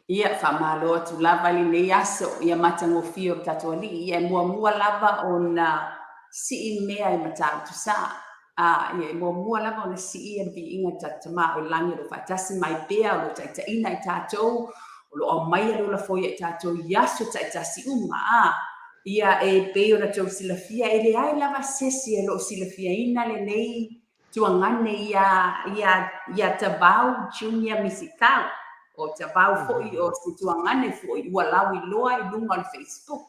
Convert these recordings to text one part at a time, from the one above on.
Ia, faamalo atu lava i lenei aso, ia matagofie o le tatou Alii, ia e muamua lava ona sii mea i Matautu Sa. A, ia e muamua lava ona sii ia le viiga i le tatou Tama o i lagi o lo o faatasi mai pea, o lo o taitaiina i tatou, o lo o aumaia le ola fou ia i tatou i aso taitasi uma. A, ia e pei ona tou silafia, e leai lava se isi o lo o silafiaina lenei tuagane ia, ia, ia Tavau Junior Misikau, o Tavau foi o se tuagane foi ua lauiloa i luga o le Facebook.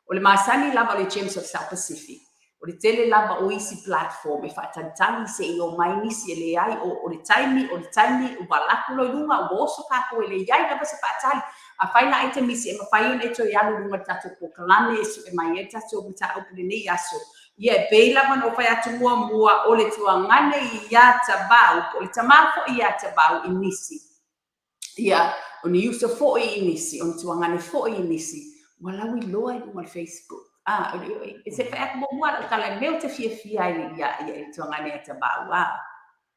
O le masani lava o le Gems of South Pacific, o le tele lava o isi platform e faatalitali se i omai nisi e leai, o, o le taimi, o le taimi ua alu atu loa i luga ua oso tatou e leai lava se faatali. Afai la e te misi e mafai ona e toe alu i luga o le tatou polokalame e sue mai ai le tatou mataupu i lenei aso. Ia, e pei lava ona ou fai atu muamua, o le tuagane ia Tavau, po o le tama foi ia Tavau i nisi. Ia, o ni uso foi i nisi, o ni tuagane foi i nisi, ua lauiloa i luga o le Facebook. A, e se fai atu muamua lau tala i mea ou te fiafia ai ia, ia, i le tuagane ia Tavau, a.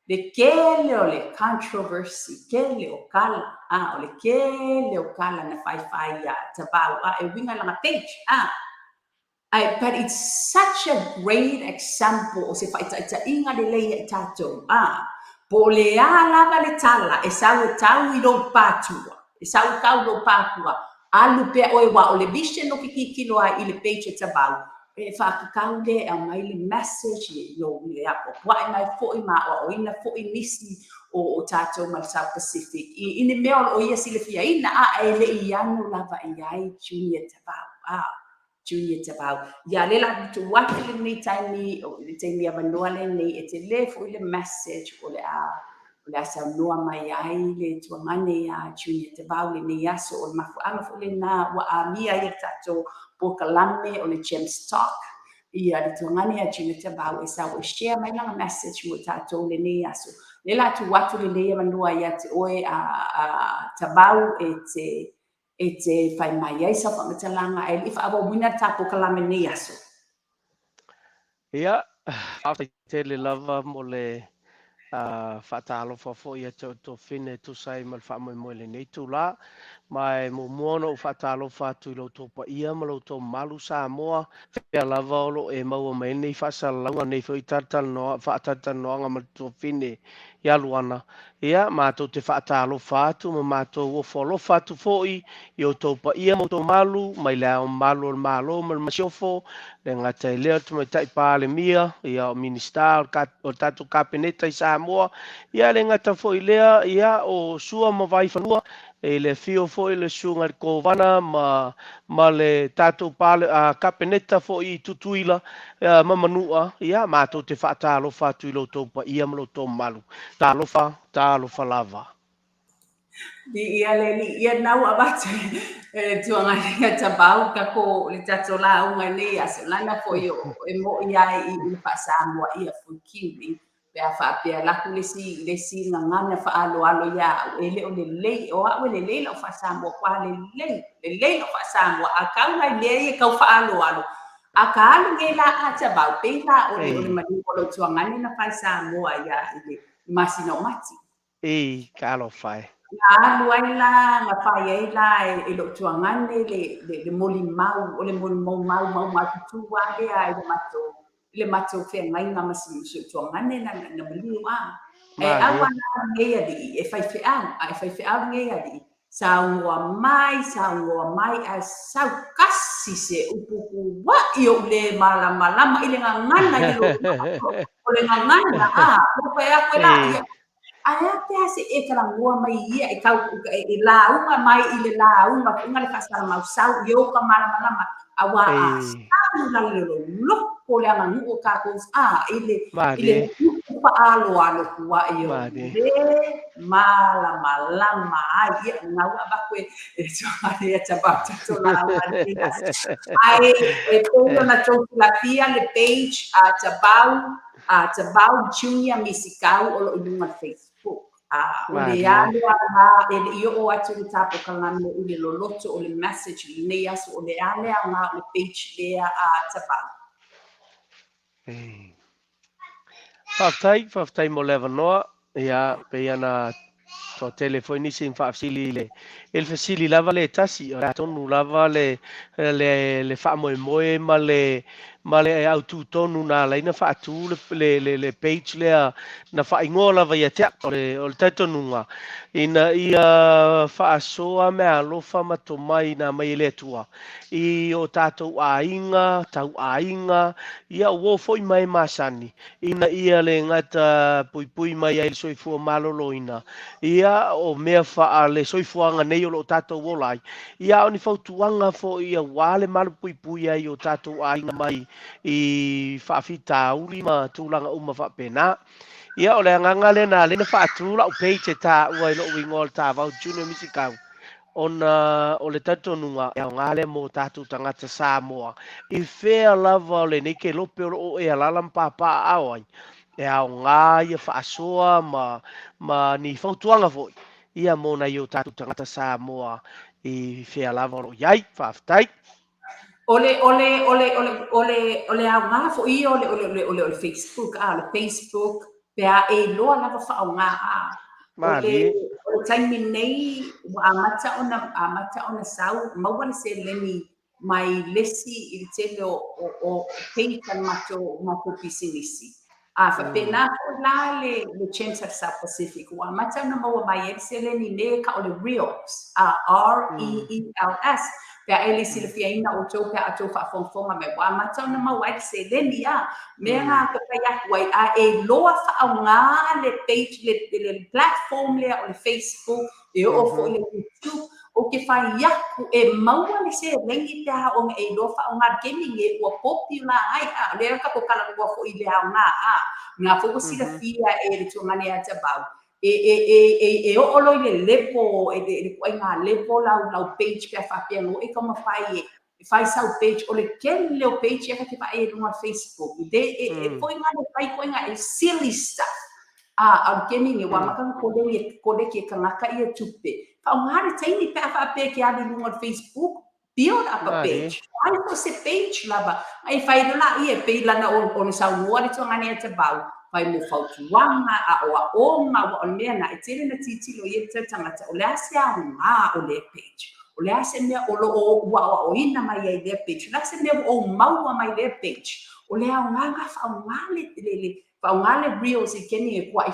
Le tele o le controversy, tele o tala, a, o le tele o tala na faifai ia Tavau, a, e uiga i lana page, a. Ae but it's such a great example o se faitaitaiga lelei ia i tatou, a, po o le a lava le tala e sau e tau i lou pātua, e sau e tau i lou pātua, alu pea oe aua o le vision o ke kikilo ai i le page e Tavau, e faatatau lea e aumai le message i lou i le apoapoai mai foi ma aoaoina foi nisi o o tatou mai le South Pacific i i ni mea o lo o ia silafiaina, a, e le i ano lava i ai Junior Tavau, a. Junior Tavau. Ia lea la tuu atu lenei taimi, le taimi avanoa lenei, e tele foi le message o le a o le a saunoa mai ai le tuagane ia Junior Tavau lenei aso. O le mafuaaga foi lena ua amia ai le tatou polokalame o le Gems Talk, ia le tuagane ia Junior Tavau e sau e share mai lana message mo tatou lenei aso. Lea la tuu atu lenei avanoa ia te oe a, a Tavau e te e te fai mai ai sau faamatalaga ae le i faaauauina le ta polokalame i lenei aso. Ia, faafetai tele lava mo le faatalofa foi ia te outou fine e tusa ai ma le faamoemoe i lenei itula. Ma e muamua ona ou faatalofa atu i lo outou paia ma lo outou mamalu Samoa, fea lava o lo o e maua mai ai lenei faasalalauga, lenei foi faatalatalanoaga ma le tuafafine ia Luana. Ia, matou te faatalofa atu ma matou ofo alofa atu foi i outou paia ma outou mamalu, mai le Ao Mamalu o le Malo ma le Masiofo, le gata i lea o le Tamaitai Palemia, ia, o Minisita o le, o le tatou Kapeneta i Samoa, ia, le gata foi i lea, ia, o Sua ma Vaifanua, i le afio foi o le Susuga i le Kovana ma, ma le tatou Pale, a, Kapeneta foi i Tutuila, ia, ma Manua, ia, matou te faatalofa atu i lo outou paia ma lo outou mamalu. Talofa, talofa lava. Viia le Alii, ia na ua avatu e le tuagane ia Tavau tatou le tatou lauga i lenei aso, lana foi e mo'i ai i le faa-Samoa ia Fuikiwi. Pe a faapea alu atu le isi, le isi gagana faaaloalo ia au, e le o lelei, o au e lelei lau faa-Samoa, kua lelei, lelei lau faa-Samoa, a kau nai mea ia tau faaaloalo, a ka alu nei la a Tavau, pei la o le, o le maliu o lou tuagane na fai Samoa ia i le masina o Mati. Ei, talofa e. Na alu ai la, na fai ai la e, e lou tuagane le, le, le molimau, o le molimau mau mau matutu lava lea i le matou, i le matou feagaiga ma si, si ou tuagane na, na maliu a. E au ana lenei alii e faifeau, a e faifeau lenei alii, saunoa mai, saunoa mai, ae sau kasi se upu kuaʻi oʻu le malamalama i le gagana i le lotoa, o le gagana, a, ua fai atu e la, ia, ae a pe a se e talanoa mai ia e kau, e lauga mai i le lauga foi le faasalamau sau i ou ka malamalama, auā a sau la le loloko le aganuu o tatou a i le i le upu faaaloalo kuaʻi o le malamalama ai ia na ua avatu e e tuaga ia tavau tatou lauga nei ae e pei ona tou silafia le page a Tavau a Tavau Junior Misikau o lo o i luga o le Facebook. A o le alu a la e le i oo atu le ta polokalame i le loloto o le message i lenei aso, o le a le aoga o le page lea a Tavau? Faafetai, faafetai mo le avanoa. Ia, pei ona Toatele foi nisi na faafesili i le i le fesili lava lea e tasi, o le a tonu lava le le le faamoemoe ma le ma le autu tonu na ala ai ona faatu le le le le page lea na faaigoa lava ia te au. O le o le talitonuga ina ia faasoa meaalofa ma tomai na aumai e le Atua i o tatou aiga, tauaiga, ia uo foi ma e masani, ina ia le gata puipui mai ai le soifua maloloina, ia o mea faale-soifuaga nei o lo o tatou ola ai, ia a o ni fautuaga foi aua le malupuipui ai o tatou aiga mai i faafitauli ma tulaga uma faapena. Ia o le agaga lea na ala ai ona faatu lau page e taua i lou igoa o le Tavau Junior Misikau, ona o le talitonuga e aoga lea mo tatou tagata Samoa i fea lava o lenei kelope o lo o e alaala ma papaaao ai, e aoga ia faasoa ma ma ni fautuaga foi ia mo nai o tatou tagata Samoa i fea lava o lo o i ai. Faafetai. O le o le o le o le o le o le aoga foi ia o le o le o le o le Facebook a o le Facebook pe a e iloa lava faaaoga a o le o le taimi nei ua amata ona amata ona sau maua le seleni mai lesi i le tele o o o page a le matou matou pisinisi. A faapena foi la le le Champs of South Pacific, ua amata ona maua mai ai le seleni me ka o le Reels, a R-E-E-L-S, pe a e le silafiaina outou pe a outou faafogafoga mai, ua amata ona maua ai le seleni, a mea na ka fai atu ai, a e iloa faaaoga le page, le le platform lea o le Facebook, e oo foi i le YouTube, ou te fai atu e maua le seleni pe a oo ina e iloa faaaoga le taimi lenei ua popular ai, a o lea tatou talanoa foi i le aoga, a na foi ua silafia e le tuagane ia Tavau, e, e, e, e, e oo loa i le level, e le, le ituaiga level lau, lau page pe a faapea na e taumafai e e fai sau page, o le tele o page ia ta te vaai ai i luga o le Facebook, e, e, e foi ngā le fai koe ngā e silly stuff. A, a o le taimi lenei, ua amata ona kolegi e koleki e tagata ia tupe. Faaaoga le taimi pe a faapea e te alu i luga o le Facebook, build up a page. Fai foi se page lava. E fai loa laia e pei lana ona saunoa le tuagane ia Tavau, fai mo fautuaga, aoaoga, aua o le mea lena, e tele na tilotilo i ai le tagata, o le a se aoga o lea page? O le a se mea o lo o ou aoaoina mai ai i lea page? O le a se mea ua ou maua mai lea page? O le aoga lena, faaaoga le, le, le, faaaoga le reels i keni e kuaʻi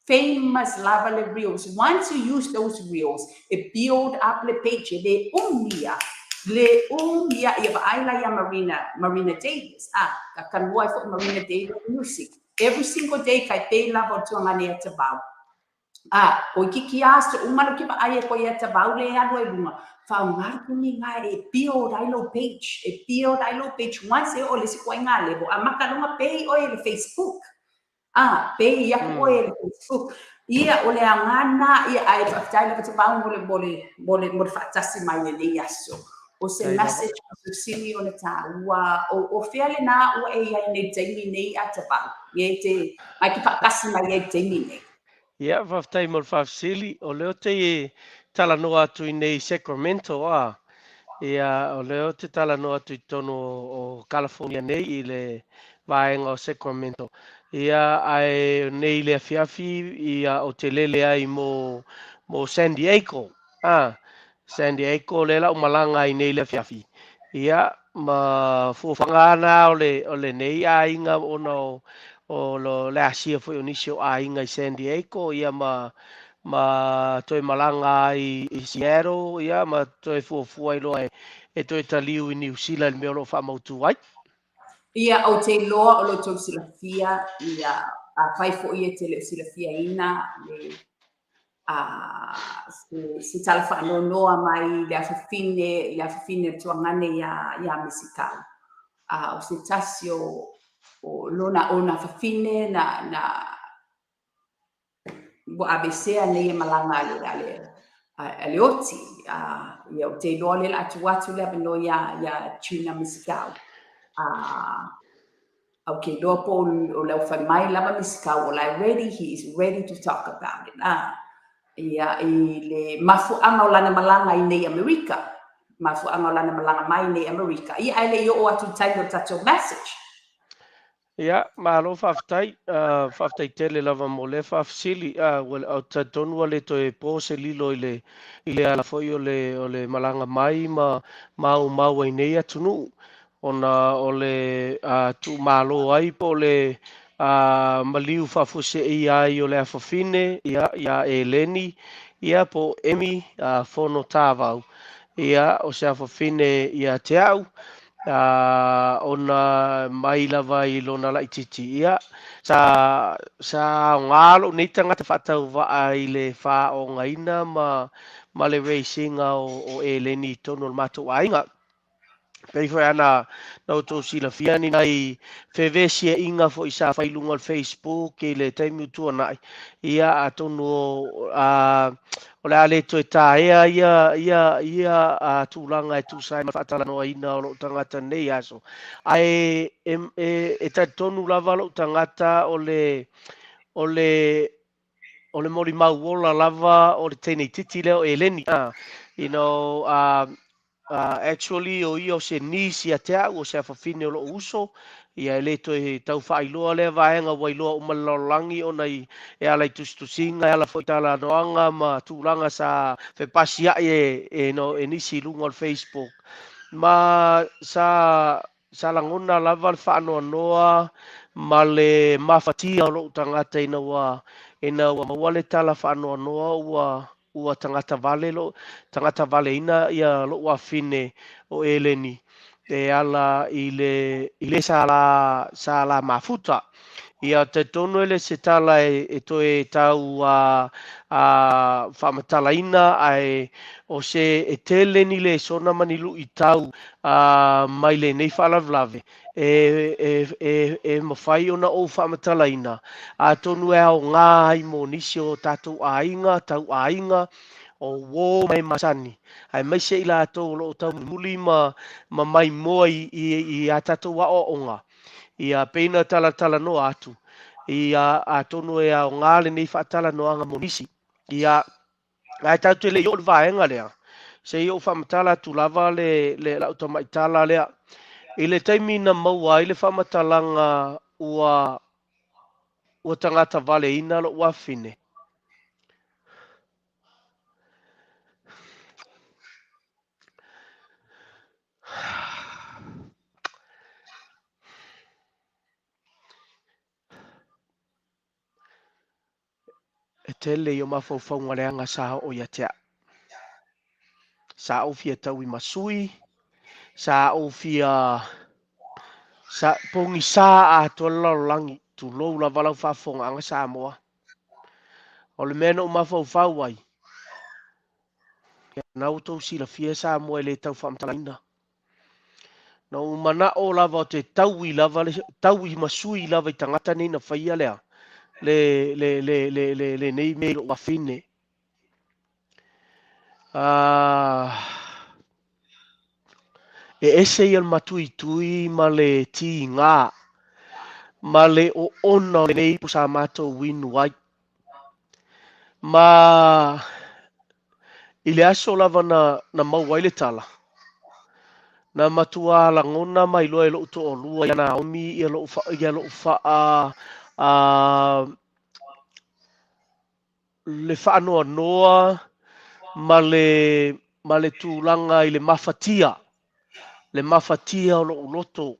famous lava le reels. Once you use those reels, e build up le page, e le umi ia. Le umi ia, ia vaai la ia Marina, Marina Davis. Ah, ka kanoa ai foi Marina Davis Music. Every single day kai pei lava o le tuagane ia Tavau. A, toeitiiti aso uma le ke vaai e koe ia Tavau le e alu ai luga, faaaoga le taimi lena e build ai lou page, e build ai lou page once e oo i le isi ituaiga level, amata loa ona pay oe e le Facebook. A, pay aku oe e le Facebook. Ia, o le aoga lena, ia, ae faafetai lava Tavau mo le, mo le, mo le, mo le faatasi mai i lenei aso. O se message aso sili ona taua, o, o fea lena ua e i ai nei i le taimi nei a Tavau, e te, mai ke faatasi mai ai i le taimi nei? Ia, faafetai mo le faafesili. O lea ou te talanoa atu i nei i Sacramento, a. Ia, o lea ou te talanoa atu i totonu o California nei i le vaega o Sacramento. Ia, ae nei i le afiafi, ia, ou te lele ai mo, mo San Diego, a. San Diego, lea la ou malaga ai nei i le afiafi. Ia, ma fuafuaga ana o le, o lenei aiga ona o, o lo, le asia foi o nisi o aiga i San Diego, ia ma, ma toe malaga ai i Seattle, ia ma toe fuafua ai loa e, e toe taliu i Niu Sila i le mea o lo o faamautu ai. Ia, ou te iloa o lo outou silafia, ia, afai foi e te le o silafiaina le, a se, se tala faanoanoa mai le afafine, i le afafine o le tuagane iā, iā Mesikau. A o se tasi o, o lona, ona afafine na, na ua avesea nei e malaga a le, a le, a le oti. A, ia, ou te iloa lea o le a tuu atu le avanoa iā, iā Trina Mesikau. A, Ou te iloa po o le au fai mai lava Misikau o la e ready, he is ready to talk about it. A, ia, i le mafuaaga o lana malaga i nei Amerika, mafuaaga o lana malaga mai i nei Amerika, ia ae le i oo atu i le taimi o le tatou message. Ia, malo faafetai. Faafetai tele lava mo lea faafesili. Ua ou te talitonu ua le toe po se lilo i le i le ala foi o le o le malaga mai ma maumau ai nei atunuu ona o le tuumalo ai po o le maliu faafuaseia ai o le afafine ia ia Eleni ia po o Emi Fono Tavau ia o se afafine ia te au ona mai lava i lona laitiiti, ia, sa, sa aoga lou nei tagata faatauvaa i le faaaogaina ma, ma le raise-ina o, o eleni i totonu o le matou aiga. Pei foi ana na outou silafia ni nai fevesiaiga foi sa fai i luga o le Facebook i le taimi ua tuanai, ia atonu o, a, O le a le toe taea ia, ia, ia a, tulaga e tusa ai ma le faatalanoaina o lou tagata i lenei aso. Ae e, e, e talitonu lava lou tagata o le, o le, o le molimau ola lava o le teine itiiti lea o Eleni. You know, Actually o ia o se niece ia te au, o se afafine o lou uso, ia e le toe tau faailoa lea vaega ua iloa uma le lalolagi ona i e ala i tusitusiga, e ala foi i talanoaga ma tulaga sa fepasiai e, e, no, e nisi i luga o le Facebook. Ma sa sa lagona lava le faanoanoa ma le mafatia o lou tagata ina ua ina ua maua le tala faanoanoa ua Ua tagata vale lo, tagata valeina ia loʻu afine o Eleni e ala i le, i le sa la, sa la mafuta. Ia talitonu e le se tala e, e toe tau a, a faamatalaina ae o se e tele ni lesona ma ni luʻitau a, mai lenei faalavelave e, e, e, e mafai ona ou faamatalaina, atonu e aoga ai mo nisi o tatou aiga, tau aiga, o uō ma e masani, aemaise i latou o lo o taumulimuli ma, ma maimoa i, i, i a tatou aoaoga. Ia, pei ona talatalanoa atu, ia, atonu e aoga lenei faatalanoaga mo nisi. Ia, Ae tatou te le i oo i le vaega lea, se i ou faamatala atu lava le, le lau tamaitala lea. I le taimi na maua ai le faamatalaga ua, ua tagata valeina lou afine, E tele i o mafaufauga leaga sa oo ia te au. Sa ou fia taui ma sui, sa ou fia sa, pogisa atoa le lalolagi, tulou lava lau faafofogaaga Samoa. O le mea na ou mafaufau ai, na ua tou silafia Samoa e le tau faamatalaina. Na ou manao lava ou te taui lava le, taui ma sui lava i tagata nei na faia lea, le, le, le, le, le, lenei mea i lou afine. Uh, e ese ia le matuitui ma le tigā ma le oona o lenei ipu sa matou inu ai. Ma i le aso lava na, na maua ai le tala, na matua lagona mai loa e lou toalua ia Naomi ia lou, ia lou faa, a, le faanoanoa ma le, ma le tulaga i le mafatia, le mafatia o lou loto.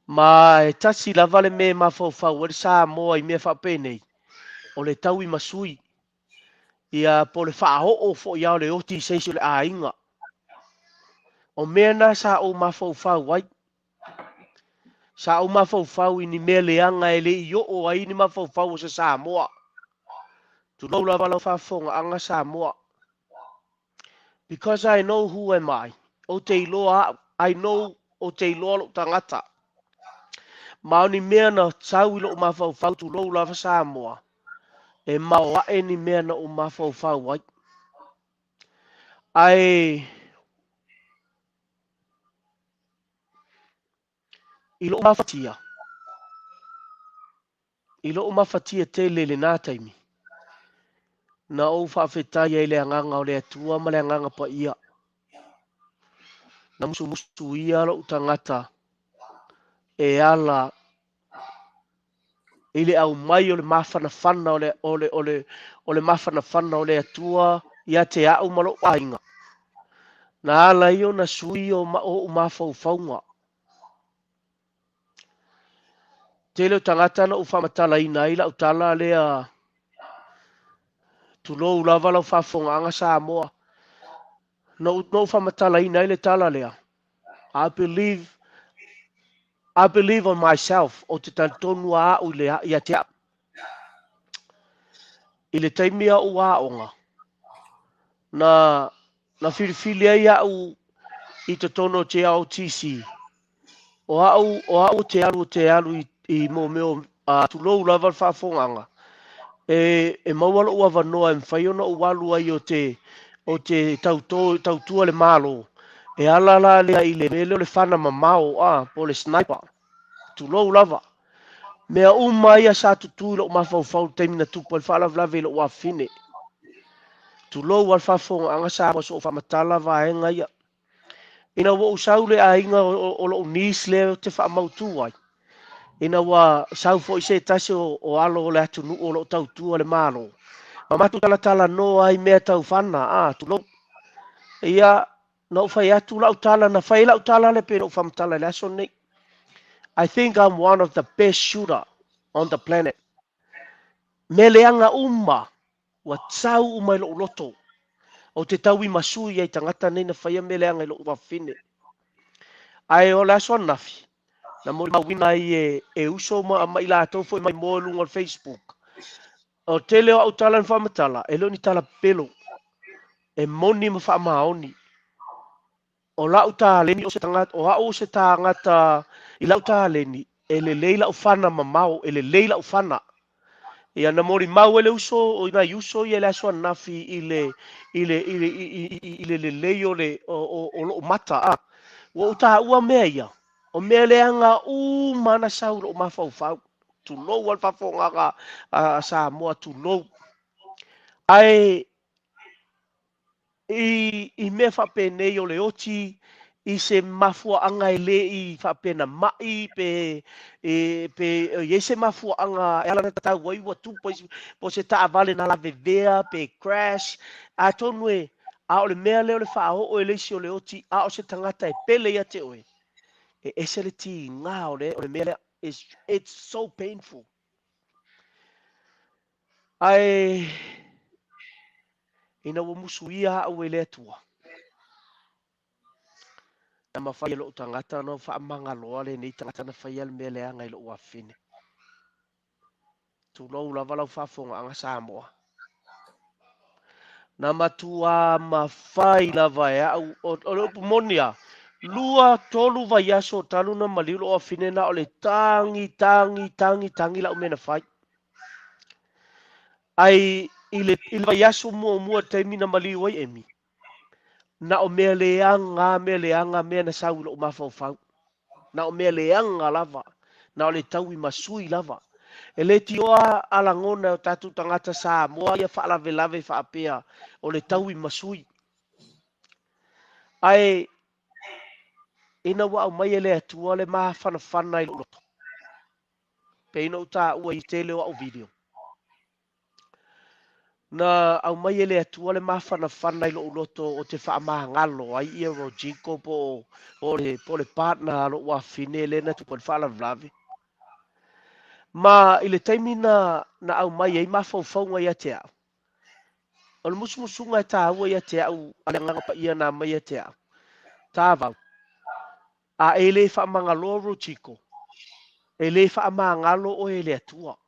Ma e tasi lava le mea e mafaufau ai le Samoa i mea faapenei, o le taui ma sui. Ia, po o le faaoo foi lava o le oti i se isi o le aiga. O mea na sa ou mafaufau ai. Sa ou mafaufau i ni mea leaga e le i oo ai ni mafaufau o se Samoa. Tulou lava lau faafofogaaga Samoa. Because I know who am I. Ou te iloa au. I know, ou te iloa lou tagata. Ma o ni mea na sau i lou mafaufau, tulou lava Samoa, e maoae ni mea na ou mafaufau ai. Ae i lou mafatia, i lou mafatia tele i lena taimi, na ou faafetai ai i le Agaga o le Atua ma le Agaga Paia. Na musumusu ia lou tagata e ala I le aumai o le mafanafana o le, o le, o le, o le mafanafana o le Atua ia te a'u ma lo'u aiga, na ala ai ona sui o o'u mafaufauga. Tele o tagata na ou faamatalaina ai la'u tala lea, tulou lava lau faafofogaaga Samoa, na ou faamatalaina ai le tala lea, I believe, I believe on myself, ou te talitonu a a'u i le, ia te a'u. I le taimi a ou aoga, na, na filifili ai a'u i totonu o JROTC, o a'u, o a'u te alu, te alu i, i mō mea o, tulou lava le faafofogaaga, e, e maua lo'u avanoa e mafai ona ou alu ai o te, o te tautō, tautua le Malo. E ala la lea i le mea lea o le fana mamao, a, po o le sniper. Tulou lava. Mea uma ia sa tutū i lo'u mafaufau i le taimi na tupu ai le faalavelave i lo'u afafine. Tulou a le faafofogaaga Samoa so o faamatala vaega ia. Ina ua ou sau le aiga o, o, o lo'u niece lea ou te faamautū ai, ina ua sau foi se tasi o, o alo o le atunuu o lo o tautua le Malo, ma matou talatalanoa ai mea tau fana, a, tulou. Ia, na ou fai atu lau tala, na fai lau tala lea pei ona ou faamatala i le aso lenei. I think I'm one of the best shooter on the planet. Mea leaga uma, ua sau uma i lou loto. Ou te tauimasui ai i tagata nei na faia mea leaga i lou afafine. Ae o le aso ananafi, na molimauina ai e, e uso ma, ma i latou foi mai moe i luga o le Facebook. O tele o au tala na faamatala, e le o ni tala pepelo. E moni ma faamaoni. O la'u taleni o se tagata, o a'u o se tagata i la'u taleni, e lelei la'u fana mamao, e lelei la'u fana. Ia na molimau ai le uso, o nai uso ia i le aso ananafi i le, i le, i le, i, i, i, i le lelei o le, o, o, o lo'u mata, a. Ua ou taua mea ia, o mea leaga uma na sau i lo'u mafaufau. Tulou a le faafofogaaga a Samoa, tulou. Ae i, i mea faapenei o le oti i se mafuaaga e le i faapea na ma'i pe, e, pe i ai se mafuaaga e ala ona tatau ai ua tupu ai po o se taavale na lavevea pe crash, atonu e, a o le mea lea o le faaoo e le isi o le oti a o se tagata e pele ia te oe, e ese le tiga o le, o le mea lea. It's, it's so painful. Ae ina ua musuia a'u e le Atua, na mafai e lo'u tagata ona faamagaloa lenei tagata na faia le mea leaga i lo'u afafine. Tulou lava lau faafofogaaga Samoa. Na matuā mafai lava e a'u, o, o le upu moni a, lua, tolu vaiaso talu na maliu lo'u afafine na o le tagi, tagi, tagi, tagi la'u mea na fai. Ae i le, i le vaiaso muamua i le taimi na maliu ai Emi, na o mea leaga, mea leaga, mea na sau i lo'u mafaufau. Na o mea leaga lava, na o le tauimasui lava. E le tioa a lagona e o tatou tagata Samoa ia faalavelave faapea o le tauimasui. Ae ina ua aumai e le Atua le mafanafana i lou loto, pei ona ou taua i tele o au video, Na aumai e le Atua le mafanafana i lou loto o te faamagalo ai ia Rodrigo po o, po o le, po o le partner a lou afafine lea na tupu ai le faalavelave. Ma i le taimi na, na aumai ai mafaufauga ia te au, o le musumusuga e taua ia te au a le Agaga Paia na aumai ia te au, Tavau, a e le faamagaloa Rodrigo, e le faamagalo oe e le Atua.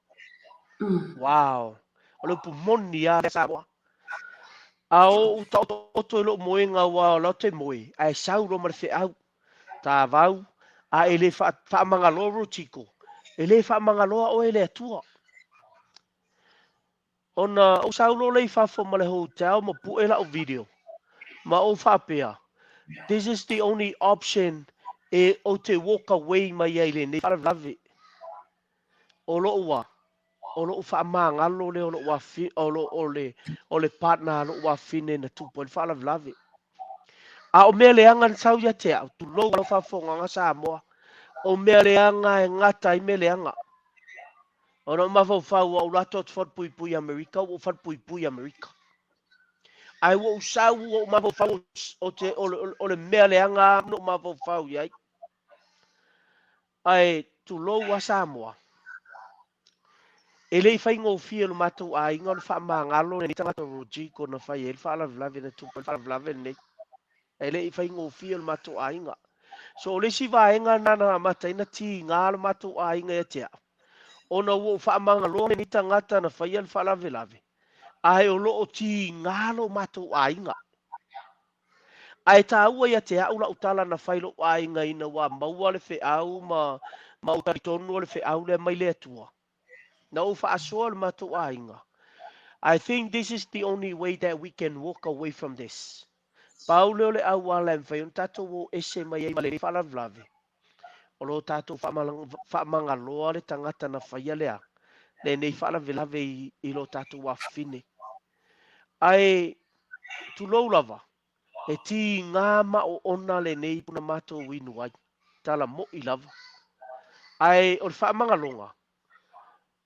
Wow! O le upu moni lava lea Samoa. A o ou taotooto i lou moega aua o la ou te moe, ae sau loa ma le feau, Tavau, a e le faamagaloa Rodrigo, e le faamagaloa oe e le Atua. Ona ou sau loa lea i fafo ma le hotel ma pue lau video, ma ou faapea, This is the only option e ou te walk away mai ai i lenei faalavelave. O lou a, o lou faamagalo lea o lou afi, o lo, o le, o le partner a lou afafine na tupu ai le faalavelave. A o mea leaga na sau ia te au, tulou lau faafofogaaga Samoa, o mea leaga e gata ai mea leaga. Ona ou mafaufau ua ou lato atu falepuipui i Amerika, ua ou falepuipui i Amerika. Ae ua ou sau ua ou mafaufau o te, o, le, o le mea leaga na ou mafaufau i ai. Ae tulou a Samoa, e le i faigofie lo matou aiga o le faamagalo lenei tagata Rodrigo na fai ai le faalavelave na tupu ai le faalavelave lenei. E le i faigofie lo matou aiga. So o le isi vaega lena na amata ai na tiga lo matou aiga ia te au, ona ua ou faamagaloa lenei tagata na faia le faalavelave, ae o lo o tiga lo matou aiga. Ae taua ia te au lau tala na fai lou aiga ina ua maua le feau ma ma ou talitonu o le feau lea mai le Atua. Na ou faasoa le matou aiga. I think this is the only way that we can walk away from this. Pau lea o le auala e mafai ona tatou o ese mai ai ma lenei faalavelave, o lo tatou faamagaloa le tagata na faia lea lenei faalavelave i, i lo tatou afafine. Ae tulou lava, e tiga ma oona lenei puna matou inu ai, tala mo'i lava. Ae o le faamagaloga,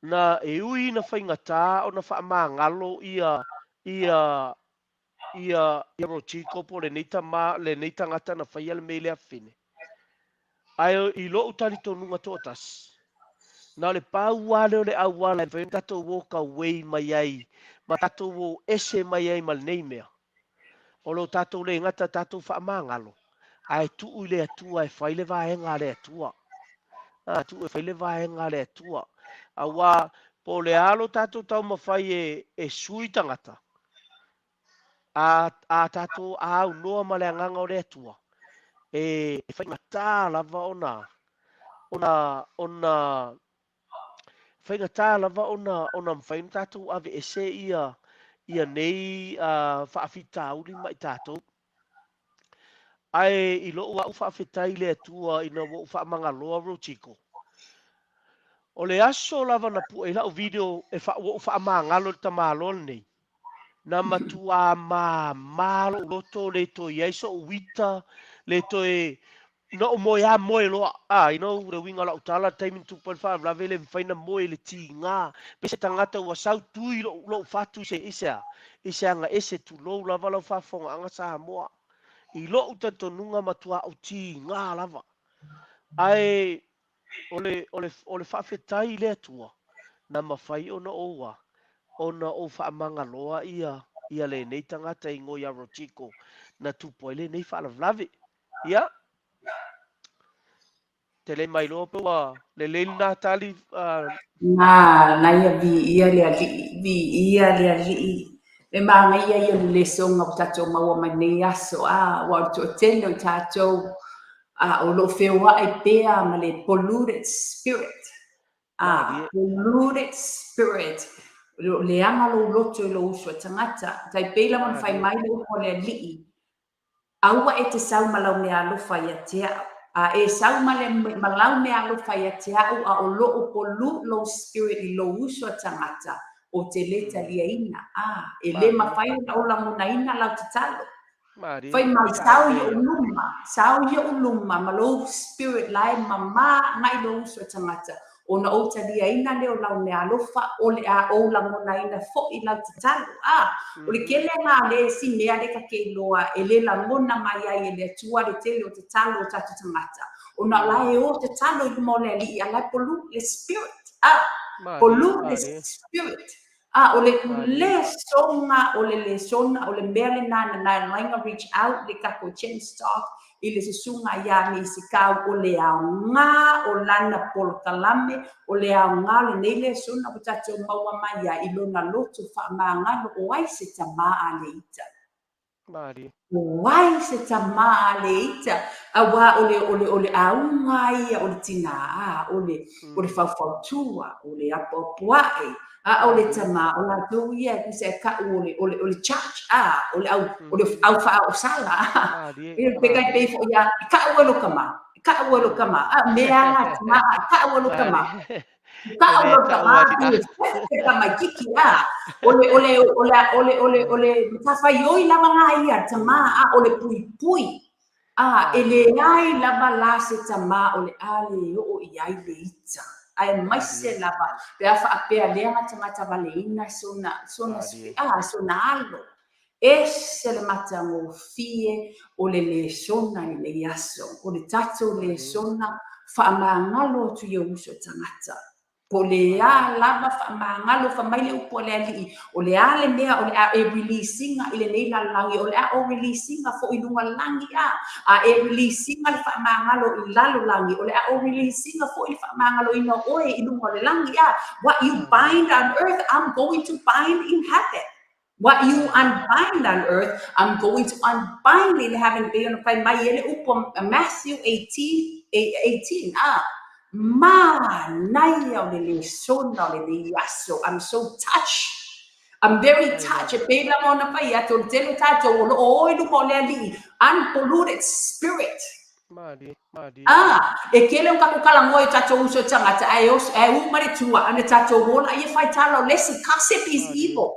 na e ui ina faigata ona faamagalo ia ia ia ia Rodrigo po o lenei tama lenei tagata na faia le mea i le afafine. Ae i lou talitonuga toatasi, na o le pau lava lea o le auala e mafai ona tatou walk away mai ai ma tatou o ese mai ai ma lenei mea. O lo tatou le gata tatou faamagalo, ae tuu i le Atua e fai le vaega a le Atua. A, tuu e fai le vaega a le Atua. Aua po o le a lo tatou taumafai e, e sui tagata, a, a tatou aunoa ma le agaga o le Atua, e faigata lava ona, ona, ona, faigata lava ona, ona mafai ona tatou aveese ia, ia nei uh, faafitauli ma i tatou. Ae i lou au faafetai i le Atua ina ua ou faamagaloa Rodrigo. O le aso lava na pue ai lau video e fa, ua ou faamagalo i le tamaloa lenei, na matuā māmā lou loto, le toe i ai so'u uita, le toe, na ou moe lava moe loa. Ah, you know, le uiga o lau tala, le taimi na tupu ai le faalavelave, e le mafai ona moe i le tiga, pei se tagata ua sau tui lou, lou fatu i se, i se a? I se aga ese, tulou lava lau faafofogaaga Samoa. I lou talitonuga matuā ou tiga lava. Ae o le, o le, o le faafetai i le Atua, na mafai ona ou a, ona ou faamagaloa ia, ia lenei tagata i igoa ia Rodrigo, na tupu ai lenei faalavelave. Ia, te le mailoa pe ua lelei lena tali, uh, Na, na ia viia le Alii, viia le Alii. E manaia ia o le lesoga ua tatou maua mai nei aso, a, ua o le toatele o i tatou, a, o lo o feoai pea ma le polluted spirit. A, polluted spirit. O lo o leaga lou loto i lou uso a tagata. Tai pei lava ona fai mai le upu a le Alii, Aua e te sau ma lau meaalofa ia te a'u. A e sau ma le, ma lau meaalofa ia te a'u a o lo'u polu lou spirit i lou uso a tagata, ou te le taliaina. A, e le mafai ona ou lagonaina lau tatalo. Fai mai, sau i o'u luma, sau i o'u luma ma lou spirit la e mamā agai lou uso a tagata, Ona ou taliaina lea o lau meaalofa, o le a ou lagonaina foʻi lau tatalo. A, o le kele lena o le isi mea lea ta te iloa e le lagona mai ai e le Atua le tele o tatalo o tatou tagata, ona o la e o tatalo i luma o le Alii, a la e polu le spirit. A, polu le spirit. A, o le lesoga, o le lesona, o le mea lena na na reach out le tatou Chen Stock i le susuga iā Misikau, o le aoga o lana polokalame, o le aoga o lenei lesona ua tatou maua mai ai i lona loto faamagalo, o ai se tama a le ita? Malie. O ai se tama a le ita? Aua o le, o le, o le auga ia o le tinā, o le, o le faufautua, o le apoapoaʻe, a o le tama, o latou ia e tusa e ka'u o le, o le, o le judge, a, o le au, o le au faaosala, a, pe kai pei foʻi a, e ka'u e lo tama, e ka'u e lo tama, a, mea a tama, e ka'u e lo tama. Ka'u e lo tama, e tamaititi, a, o le, o le, o le, o le, o le, o le matafaioi lava lena ia a le tama, a, o le puipui, a, e leai lava la se tama o le a le oo i ai le ita. Aemaise lava pe a faapea leaga tagata valeina sona sona a sona alo. Ese le matagofie o le lesona i lenei aso. O le tatou lesona faamagalo atu i ou uso tagata. Po o le a lava faamagalo, fai mai le upu a le Alii, o le a le mea o le a e release ina i lenei lalolagi, o le a ou release ina foi i luga lagi a. A e release ina le faamagalo i lalolagi, o le a ou release ina foi le faamagaloina o oe i luga o le lagi a. What you bind on earth, I'm going to bind in heaven. What you unbind on earth, I'm going to unbind in heaven. Pei ona fai mai e le upu a Matthew 18, 18, a manaia o le lesona o lenei aso. I'm so touched. I'm very touched. E pei lava ona fai atu, o le tele o tatou o lo o o i luma o le Alii, unpolluted spirit. A, e tele o tatou talanoa i o tatou uso tagata, ae, ae u mai le tua, ana tatou ola ia fai tala o le isi. Gossip is evil.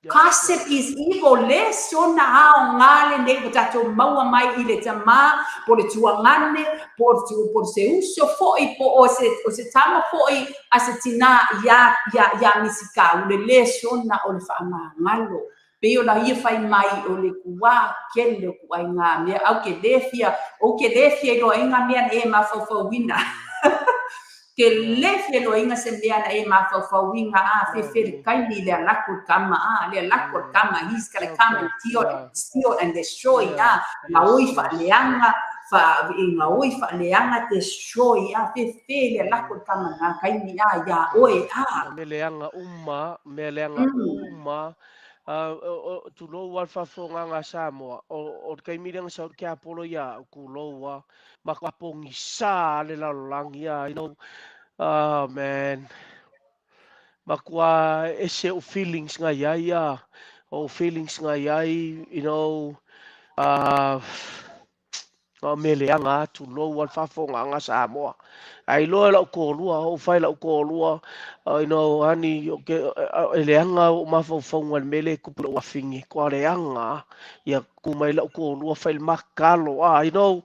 Gossip is evil. Le sona aoga lenei ua tatou maua mai i le tamā, po o le tuagane, po o se uso foi, po o se tama foi a se tinā iā, iā, iā Misikau, le lesona o le faamagalo. Pei ona ia fai mai o le kuā kele o kuʻaigā mea, au ke lē fia, ou ke lē fia iloaina mea na e mafaufauina. Ke lē fia iloaina se mea na e mafaufauina, a fefe le taimi le alaku le kama, a le alaku le kama, he's gonna come and steal, steal and destroy, a gaoi faaleaga, fa gaoi faaleaga, destroy, a fefe le alaku le kama na taimi a iā oe, a. Mea leaga uma, mea leaga uma, tulou a le faafofogaaga a Samoa, o le taimi lea na sau le tiapolo ia au, tulou a, matua pogisa le lalolagi a, you know, oh man, matua ese ou feelings na i ai a, o feelings na i ai, you know, o mea leaga a, tulou a le faafofogaaga a Samoa. Ae iloa e lau toalua, oo fai lau toalua, you know, honey, e leaga ou mafaufauga i le mea lea e tupu i lou afine, toa leaga, ia tu mai lau toalua fai le makalo, you know.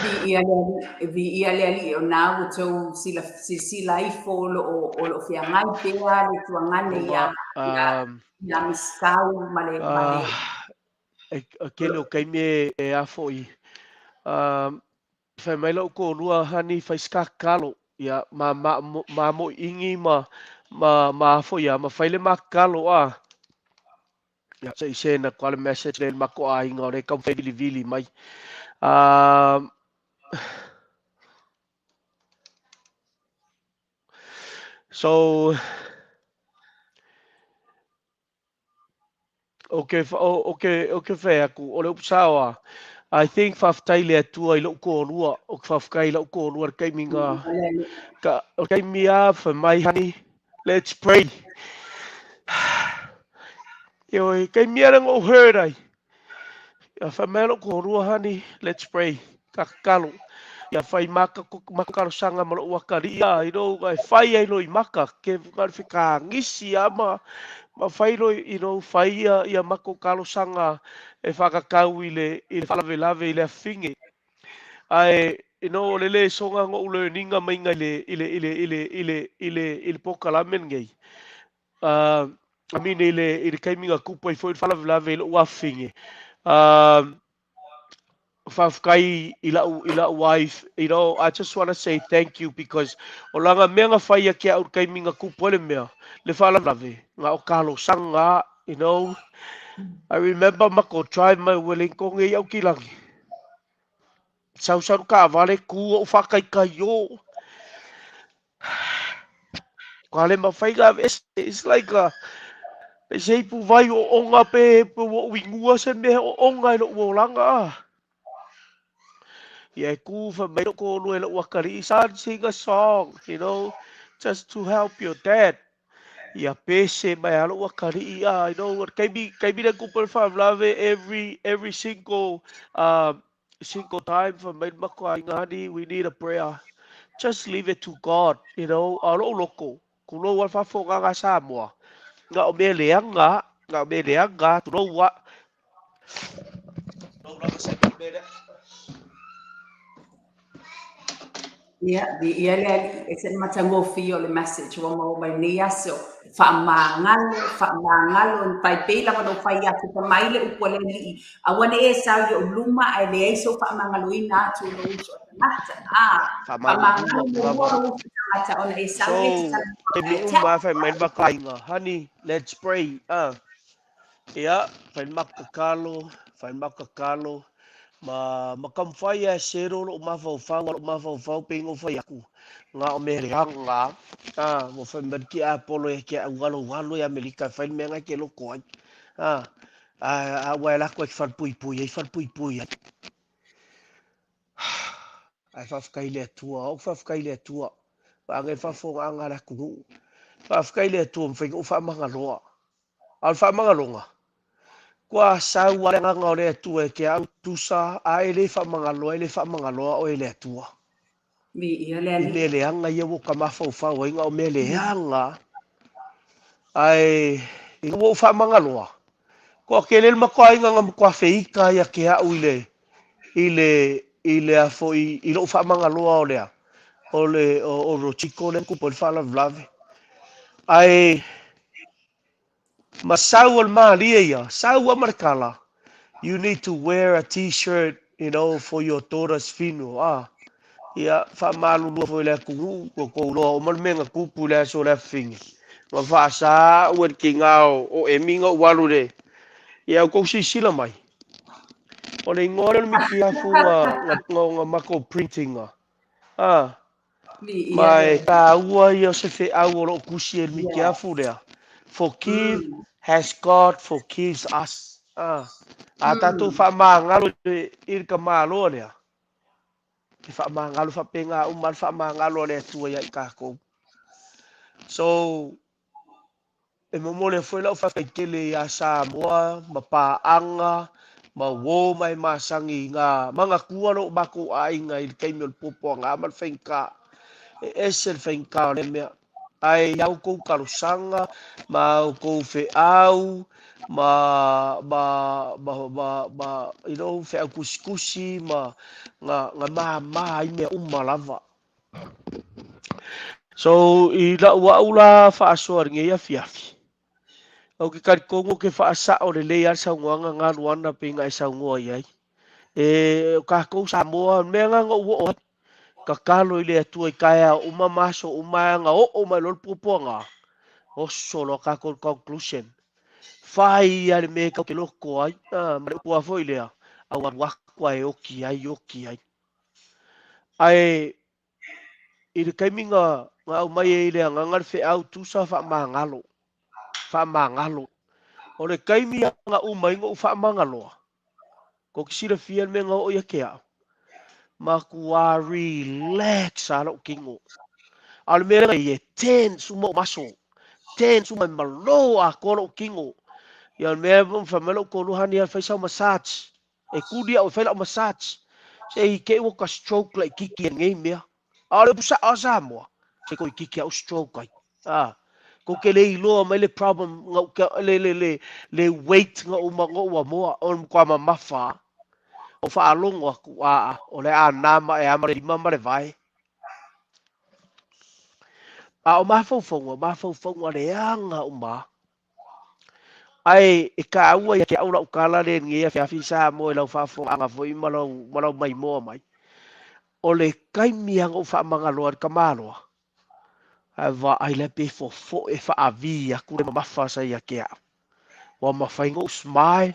Viia le Alii, viia le Alii o na ua tou silasila ifo o lo o feagai pea le tuagane ia ia Miss Tau ma le ma le E tele o taimi e a foi. Fai mai lau toalua, honey, fai se kakalo. Ia, ma ma ma moʻiʻini ma ma ma a foi a ma fai le makalo a. Ia, se i send atu le message lea i le matou aiga o lea e taumafai e vilivili mai. So, okay, okay, okay, fai atu, o le upu sao a, I think faafetai i le Atua i lou toalua, o ke faafetai i lou toalua le taimi nga, ka, o le taimi a, fai mai, honey, let's pray. Ioe, taimi a lea na ou heard ai. Ia fai mai lou toalua, honey, let's pray. Ka tatalo. Ia fai maka, maka talosaga ma lou atalii a, you know, e fai ai loa i maka, ke ka le fekagisi a ma, ma fai loa, you know, fai ia, ia matou talosaga e whakakau i le, i le faalavelave i le afine. Ae, you know, o le lesoga na ou learninga maiga i le, i le, i le, i le, i le, i le, i le polokalame lenei. I mean, i le, i le taimi na tupu ai foi le faalavelave i lou afine. Faafetai i lau, i lau wife, you know, I just want to say thank you because o lana mea na fai ia ki au i le taimi na tupu ai le mea, le faalavelave, na o talosaga, you know. I remember matou drive mai Wellington e i Aukilani. Sau sau taavale tu ou faataitai o. Ka le mafai na aveese. It's like a, pe se ipu vai ooga pe pe ua ou inua se mea ooga i lou olaga a. Ia e ku fai mai lou toalua i lou atalii, son, sing a song, you know, just to help your dad. Ia pese mai a lou atalii a, you know, o le taimi, taimi lea tupu ai le faalavelave, every single, single time fai mai le matou aiga, honey, we need a prayer. Just leave it to God, you know, a o lou loko, tulou a le faafofogaaga a Samoa, na o mea leaga, na o mea leaga, tulou a. Lou lava saini le mea lea. Ia, viia le Alii, e se matagofie o le message ua maua mai nei aso. Faamagalo, faamagalo, e paipei lava ona ou fai atu, fai mai le upu a le Alii, aua ne i e sau i ou luma ae leai sou faamagaloina atu i lou uso a tagata. Ah, Faamalulu faamagalo atu muamua lava. lou uso a tagata ona e sau So, lea e te talanoa taimi ia te uma au. lava fai mai le makaaiga, honey, let's pray. Ah, ia, fai le maku tatalo, fai le maku tatalo, ma, ma taumafai lava e settle lou mafaufau, a o lou mafaufau pei ona ou fai atu, na o mea leaga, ah, ua fai mai le tiapolo ia te au, alu alu i Amerika e fai le mea lena e te loto ai. Ah, a, a ua e alu atu e te falepuipui ai, falepuipui ai. Ae faafetai i le Atua, ou faafetai i le Atua, vaega i le faafofogaaga a le atunuu. Faafetai i le Atua ua mafai ona ou faamagaloa. A o le faamagaloga, ua sau lava le agaga o le Atua e te au tusa, a e le faamagaloa, e le faamagaloa oe e le Atua. Viia le I Alii. mea leaga ia ua ta mafaufau ai, na o mea leaga. Ae ina ua ou faamagaloa, toatele le matou aiga na matua feita ai ia te au i le i le i le a foi i lou faamagaloa o lea o le o Rochiko lea na tupu ai le faalavelave. Ae ma sau o le malie ia, sau lava ma le tala, you need to wear a t-shirt, you know, for your daughter's funeral. Ah, ia, faamalulua foi i le atunuu, ua tou iloa uma le mea na tupu i le aso o le afafine. Na faasa au e le tiga o Emi na ou alu i le... Ia, ua tou silasila mai. O le igoa lea o le mitiafu na, na, na matou print ina. Ah, Viia ma le e taua ia o se feau o lo o tusi ai le mitiafu lea. Forgive has God forgives us. Ah, a tatou faamagalo i le tamaloa lea, e faamagalo faapena uma le faamagalo a le Atua ia i tatou. So, e momoli ai foi lau faafetai tele ia Samoa ma paaga ma uo ma e masani i ngā manatua lo matou aiga i le taimi o le puapuaga ma le faigata. E ese le faigata o lea mea. Ae i a outou talosaga ma a outou feau ma ma ma ma ma you know feau tusitusi ma na na mama ai mea uma lava. So i lau au la faasoa i lenei afiafi, ou te talitonu ou te faasao lelei lava le saunoaga na Luana pei ona e saunoa i ai. E o tatou Samoa, o le mea lena na ou oo ai, tatalo i le Atua i taeao uma ma aso uma ae na oo mai loa le puapuaga, oso loa tatou i le conclusion. Fai lava le mea e tatou te loto ai, ma le upu lava foi lea, au alu atu ae oti ai, oti ai. Ae i le taimi na na aumai ai le agaga le feau tusa faamagalo, faamagalo. O le taimi na uma ai na ou faamagaloa, kou te silafia le mea na oo ia te au, matua relax lava lou tino. A o le mea lea e tense uma ou maso, tense uma e malo atoa lou tino. Ia o le mea fai mai lou toalua, honey, fai sau massage. E kuli au e fai lau massage. Se i te i ua ka stroke laitiiti e lenei mea. A o le upu sao a Samoa, se toeitiiti au stroke ai. A, kou te le iloa mai le problem na ou le le le le weight na ou na ou amoa o le matua mamafa a. O faalogo atu, aa, o le a na ma e a ma le lima ma le vae. A o mafaufauga, mafaufauga leaga uma a. Ae e taua ia te au lau tala lea i lenei afiafi Samoa i lau faafofogaaga foi ma lau, ma lau maimoa mai. O le taimi lava na ou faamagaloa ai le tamaloa, ae vaai la pe fofoe faavi atu le mamafa sa ia te au. Ua mafai ona ou smile,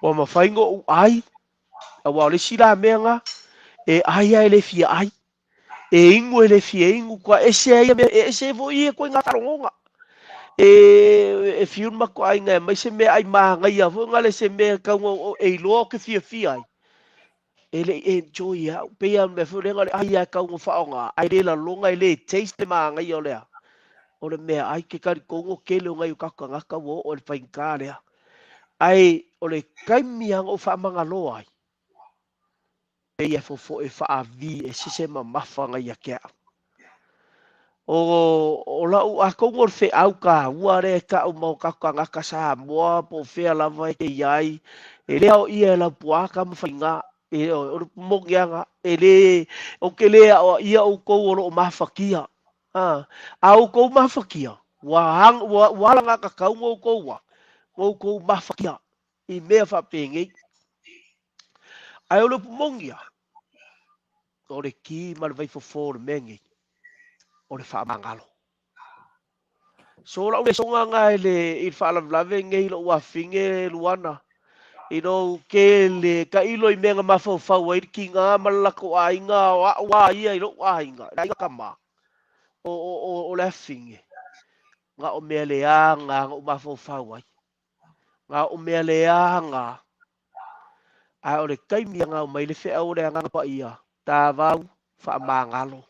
ua mafai ona ou ai, aua o le isi la mea na, e ai lava e le fia ai. E inu e le fia inu, kua ese ai ia mea, e ese foi ia ituaiga faalogoga. E, e fiu le matou aiga e aumai se meaai manaia foi na le se mea e tau e iloa ou te fiafia ai. E le i enjoy e au, pei lava o le mea foi lea na o le ai lava e tau ina faaaoga, ae le lalona e le taste le manaia o le a, o le meaai. Ke talitonu o tele o nai o tatou tagata ua oo i le faigata lea. Ae o le taimi lava na ou faamagaloa ai, pei e fofoe faavi ese se mamafa na ia te au. O, o lau, atonu o le feau taua lea e tau ma o tatou tagata Samoa po o fea lava e te i ai, E le aoaia e Laupua Tamafaiga, e o le moniaga, e le, ou te le aoaia outou o lo o mafatia. A, a outou mafatia, ua, ua, ua alagatatau na outou a, na outou mafatia i mea faapenei. Ae o le upu moni ia, o le ki ma le vaifofo o le mea nei, o le faamagalo. So lau lesoga na i le, i le faalavelave nei lou afine Luana, you know, ke le tailo i mea na mafaufau ai le tiga ma le latou aiga, o a'u a ia i lo'u aiga, le aiga tama o le afine, na o mea leaga na ou mafaufau ai, na o mea leaga. Ae o le taimi na aumai le feau o le Agaga Paia, tavau, faamagalo.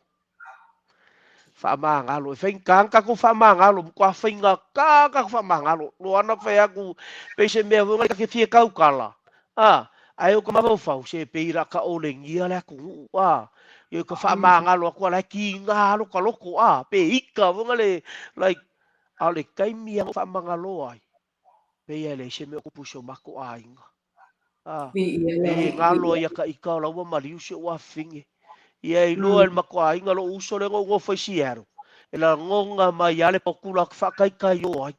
Faamagalo. E faigata ona tatou faamagalo, matua faigata tatou faamagalo. Loana fai atu, pei se mea foi ta te fia tautala, a, ae o ka mafaufau, se pei la taolegia le atunuu, a, ia ka faamagalo atu ala e kiga lo ka loko, a, pe ika foi le, like, a o le taimi e faamagalo ai, pei e leai se mea o tupu i si o matou aiga. A, pei e galo ai ia ka ika o la ua maliu si ou afafine. Ia e iloa e le matou aiga lou uso lea na ou nofo i Seattle, e lagona mai lava le potu la faataitai o ai.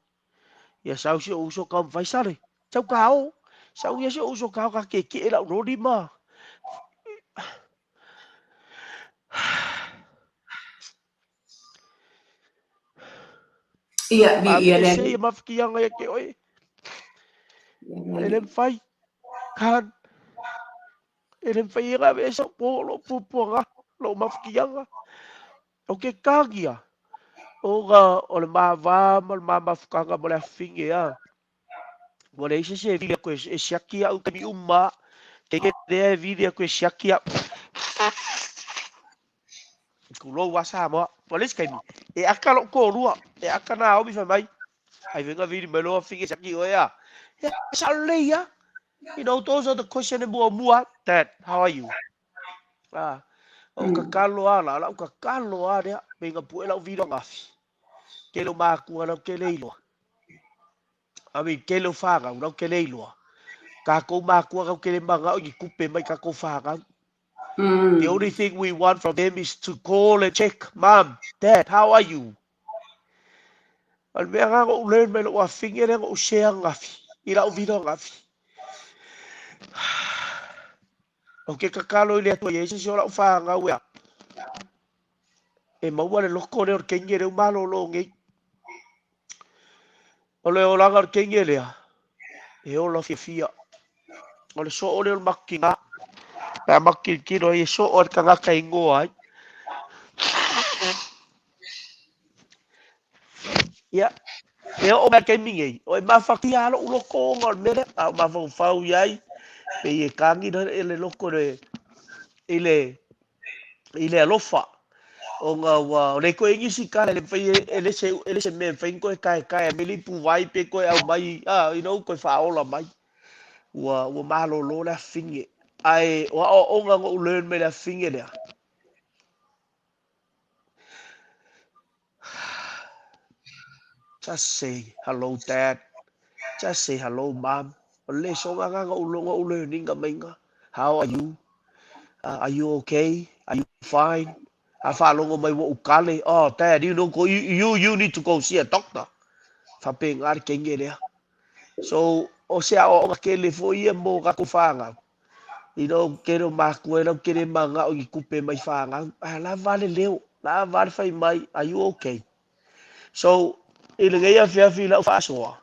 Ia sau si ou uso taumafai, sale, sau ta o. Sau ia si ou uso ta o ta tietie lau loli ma. Ia, viia le Alii. Ia mafatiaga ia te oe. E le mafai. Kan. E le mafai e ona aveese po lou puapuaga, lou mafatiaga. O ke kagia, ona o le mava ma le ma mafutaga ma le afafine a. Ua leai se isi e vili atu e siaki au i taimi uma. Ke lea e vili atu e siaki au. Tulou a Samoa. O le isi taimi, e aka lou toalua, e aka Naomi fai mai, ai faiga vili mai lou afafine e siaki oe a. Ia, sao lelei a. You know, those are the question e muamua. Dad, how are you? Ah, o tatalo a la, lau tatalo a lea, pei na pue lau vili o ananafi. Tele o mākua lau ke le iloa. I mean, tele o whanau lau ke le iloa. Kākou mākua lau ke le manga'o i ni tupe mai kākou whanau. The only thing we want from them is to call and check, Mom, Dad, how are you? O le mea lena na ou learn mai lou afafine lea na ou share ananafi, i lau video ananafi. Ou te tatalo i le Atua ia i se isi o lau fanau ea, e maua le loko lea o le teine lea ua malolo nei. O le olaga o le teine lea, e ola fiafia. O le soo lea o le matou tina, pe a matou tilotilo ai e soo lava le tagata e igoa ai. Ia, e oo mai i le taimi nei, o e mafatia lava lou loto ona o le mea lea, a ou mafaufau i ai, pei e tagi le loto i le i le alofa ona ua o le toe nisi tala e le mafai e le se e le se mea e mafai ona toe taetae mai le ipuvai pe toe aumai a you know toe faaola mai ua ua malolo le afafine ae o aoaoga na ou learn mai le afafine lea. Just say hello dad, just say hello mom. O le lesoga lena na ou learn ina mai ina. How are you? Are you okay? Are you fine? A faalogo mai ua ou kale, oh dad, you know, you, you need to go see a doctor. Faapena le teine lea. So, o se aoaoga tele foi ia mo tatou fanau. You know, tele o mākua e lau tele mana'o i ni tupe mai fanau, ae lava le leo, lava le fai mai, are you okay? So, i lenei afiafi i lau faasoa,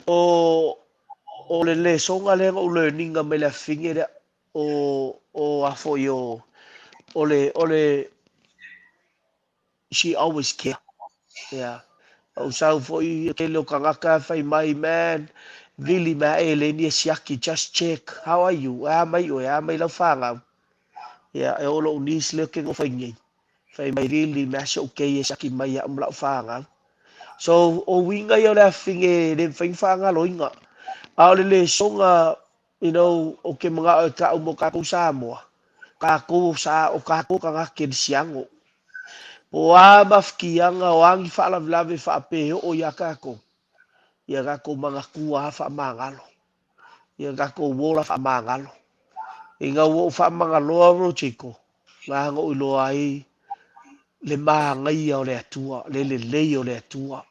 o, o le lesoga lea na ou learning-a mai le afafine lea, o, o a foi o, o le, o le, she always care. Yeah. Ou sau foi tele o tagata fai mai, man, vili mai ae le ni e siaki, just check, how are you? E a mai oe, e a mai lau fanau. Yeah, e oo lou niece lea ou te nofo ai nei. Fai mai vili mai se ou kei e siaki mai iaʻu ma lau fanau. So, o uiga ia o le afafine e le mafai ona faagaloina. A o le lesoga, you know, o ke mana'o e ta'u mo kākou Samoa, kākou o sa, o kākou tagata kerisiano. Po o a mafatiaga, o a ni faalavelave faapea e oo iā kākou, ia kākou manatua lava faamagalo. Ia tatou ola faamagalo. Ina ua ou faamagaloa Rodrigo, na na ou iloa ai le manaia o le Atua, le lelei o le Atua,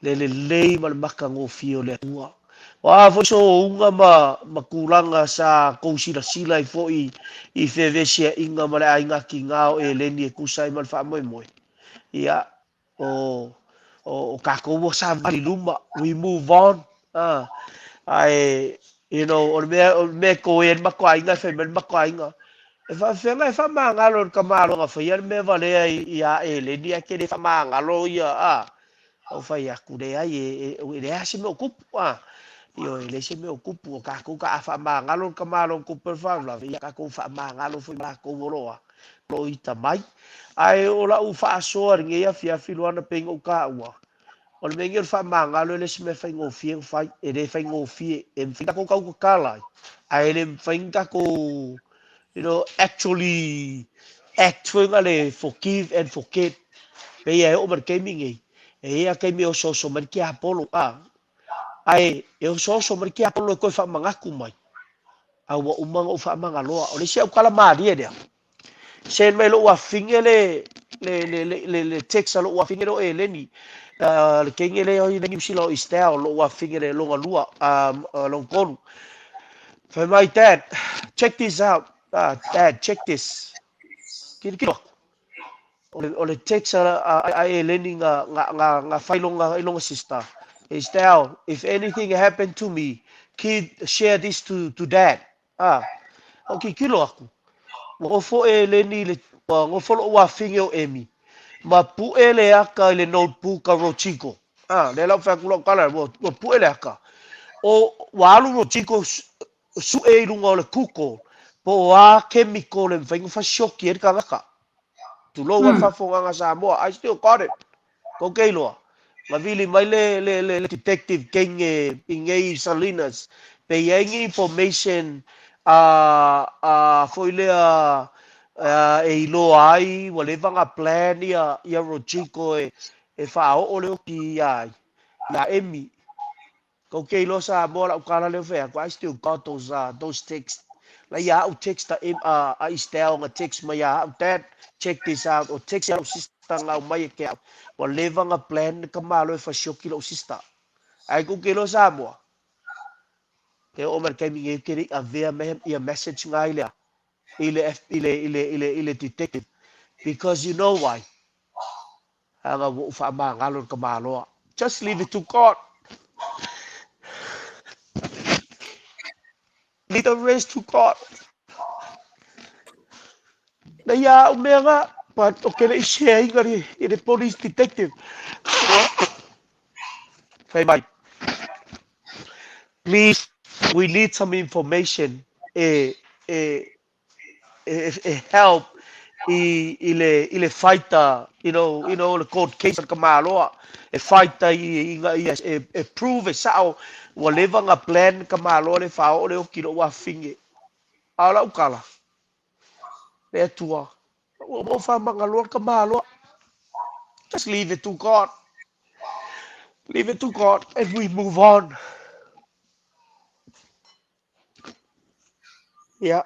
le lelei ma le matagofie o le Atua. O a foi soouga ma tulaga sa tou silasila ai foi i fevesiaiga ma le aiga tiga o Eleni e tusa ai ma le faamoemoe. Ia, o tatou ua savali i luma, we move on. Ae, you know, o le mea e toe ai le matou aiga, e fai mai le matou aiga, e faafefea e faamagalo e le tamaloa na faia le mea valea ia Eleni ae te le faamagalo ia, a. Ou fai atu, leai, e leai se mea o tupu, a. Ioe, e leai se mea o tupu, o tatou ta a faamagalo le tamaloa na tupu ai le faalavelave, ia tatou faamagalo foi ma latou o lo o ita mai. Ae o lau faasoa i lenei afiafi Luana pei ona ou taua, o le mea lenei o le faamagalo e le se mea faigofie ona fai, e le faigofie, e mafai ona tatou tautatala ai, ae le mafai ona tatou, you know, actually act foi na le forgive and forget. Pei e oo mai le taimi nei, e i ai lava taimi e osooso mai le tiapolo, a, ae e osooso mai le tiapolo e toe faamanatu mai, a ua uma ona ou faamagaloa. O le isi autala malie lea, send mai lou afine le text a lou afine lea o Eleni, le teine lea i Niu Sila o Eastdale, lou afine le lona lua, lona tolu. Fai mai, Dad, check this out. Dad, check this. Kilokilo aku. O le text a Eleni nga fai i lona sister. Eastdale, if anything happened to me, kid, share this to Dad. O kikilo aku. Ua nofo Eleni le, ua nofo lou afine o Emi. Ma pu'e le aka i le notebook a Rodrigo. Lea la ua fai atu lau tala, ua pu'e le aka. O, ua alu Rodrigo su'e i luga o le Google, po o a chemical e mafai ona fasioki ai le tagata. Tulou a le faafofogaga Samoa, I still got it. Kou ke iloa, na vili mai le detective teine i nei Salinas, pe i ai ni information a foi lea e iloa ai ua leva na plan ia Rodrigo e faaoo le oki ia Emi. Kou ke iloa Samoa lau tala lea fai atu, I still got those texts. La ia au text a Eastdale nga text mai ia au, Dad, check this out. O text ia lau sister nga au mai e ke au. Ua leva nga plan ka malo e fasioki lau sister. Ai kou ke iloa Samoa. Ke o mai le taimi nei ke le i avea me ia message nga i lea i le F, i le, i le, i le, i le detective. Because you know why? Aga ua ou faamagalo i le tamaloa. Just leave it to God. Leave the rest to God. Na ia au mea nga, but o ke le i share inga i le police detective. Fai mai, please, we need some information e help i le fighter, you know, le court case a le tamaloa, e fighter i ina ia e prove e sao ua leva na plan le tamaloa le faaoo le oki i lou afine. A o lau tala, le Atua, ua uma ona faamagaloa le tamaloa. Just leave it to God. Leave it to God and we move on. Ia.